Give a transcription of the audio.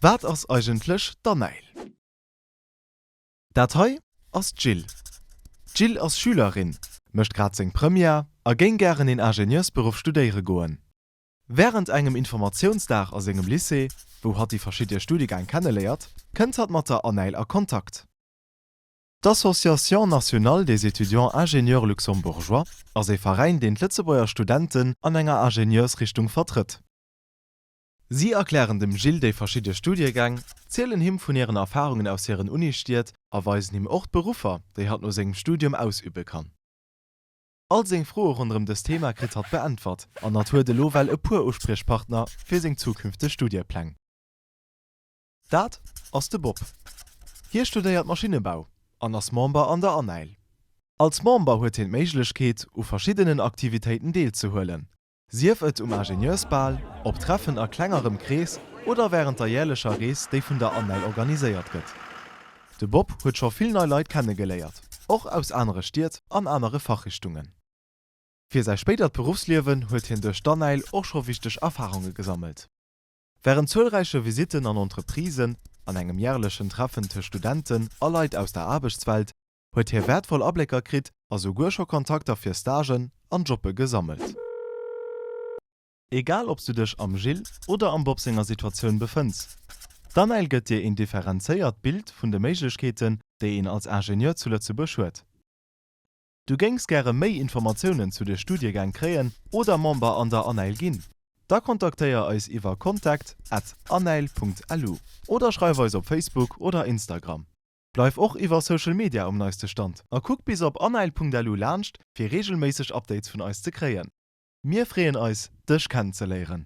Wat ass eigentlech d'ANEIL? Dat hei ass d'Jill. D'Jill ass Schülerin, mécht grad seng Première a géing gären een Ingenieursberuff studéiere goen. Wärend engem Informatiounsdag a sengem Lycée, wou hatt déi verschidde Studiegäng kenneléiert, kënnt hatt mat der ANEIL a Kontakt. D'Association nationale des étudiants ingénieurs luxembourgeois ass ee Veräin, deen d'Lëtzebuerger Studenten an enger Ingenieursrichtung vertrëtt. Si erklären dem Gilles déi verschidde Studiegäng, zielen him vun hiren Erfarungen aus hiren Unistied a weisen him och d'Beruffer, déi hatt no sengem Studium ausübe kann. All seng Froe ronderëm dëst Thema kritt hatt beäntwert an hatt huet elo well e puer Uspriechpartner fir seng zukünfteg Studiepläng. Dat ass de Bob. Hie studéiert Maschinnebau an ass Member an der ANEIL. Als Member huet hien d'Méiglechkeet, u verschiddenen Aktivitéiten deelzehuelen, Sief et um Ingenieursbal, op Treffen a klengerem Krees oder wärend der järlecher Rees, déi vun der ANEIL organiséiert gëtt. De Bob huet scho vill nei Leit kennegeléiert, och aus anere Stied an anere Fachrichtungen. Fir säi spéidert Beruffsliewen huet hien duerch d'ANEIL och scho wichteg Erfarunge gesammelt. Wärend zuelräiche Visitten an Entreprisen an engem järlechen Treffen tëscht Studenten a Leit aus der Aarbechtswelt huet hie wäertvoll Ablécker kritt a souguer scho Kontakter fir Stagen an Jobbe gesammelt. Egal ob s du dech am Gilles oder am Bob senger Situatioun befënns, d'ANEIL gëtt dir een differenzéiert Bild vun de Méiglechkeeten, déi een als Ingenieur zu Lëtzebuerg huet. Du géings gäre méi Informatiounen zu de Studiegäng kréien oder Member an der ANEIL ginn? Da kontaktéier eis iwwer contact at aneil.lu oder schreif eis op Facebook oder Instagram. Bleif och iwwer Social Media um neiste Stand a kuck bis op anail.lu laanscht fir reegelméisseg Updates vun eis ze kréien. Mir freeën eis dech kennenzeléieren!